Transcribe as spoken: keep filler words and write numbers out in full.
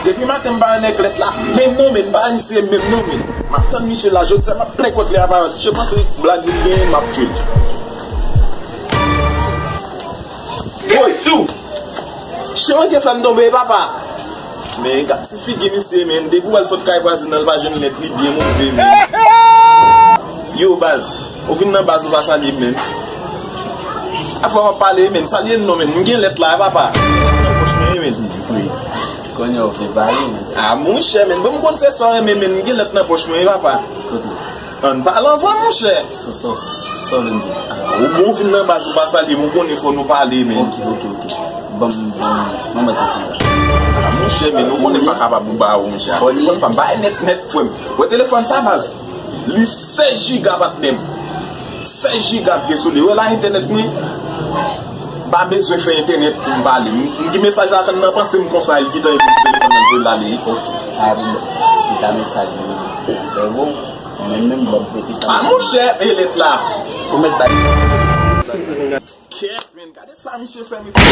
Depi maten m pa wè nèg lèt la menm non, men m pa wè misye menm non, men m ap tann misye la, jodi a m ap plen kont li a pa, misye panse blag li genyen, m ap tchwe l. Woy! Chen an gen fè m tonbe, papa! Men gad ti figi misye, men depi w al sot kay vwazen nan, l pa jwenn lèt, li byen move, men. Yo, baz, ou vin nan baz, ou pa salye m, men. Afè w ap pale, men, salye m non, men. M gen lèt la, papa. Nan pòch mwen, men. Wi. Kounye a w vle pale, men. A, monchè, men. Bon, m konn se sa w renmen, men. M gen lèt nan pòch mwen, papa. Kote? Ann pale anvan, monchè. Sa, sa, sa w vle m di? Ou bon, vin nan baz, ou pa salye m, ou konnen fò nou pale, men. Ok, ok, ok. Ban m, ban m, ban m wè telefòn sa. A, monchè, men, ou konnen m pa kapab ou ba ou, monchè. Telefòn pa m bay nèt, nèt, frè m. Wè telefòn sa, baz? Li sèz jiga, patnè m. Sèz jiga, dezole. Wè la, entènèt mwen. Pa bezwen fè entènèt pou m pale. M, m gen mesaj la tann nan panse m konsa, li gentan epi sou telefòn nan, voye l ale. Ok, a bon, li ta mesaj li nan sèvo w, mwen menm, ban m prete sa. A, monchè, e lèt la. Ou mèt bay. Kèt, men, gade sa misye fè, mesye.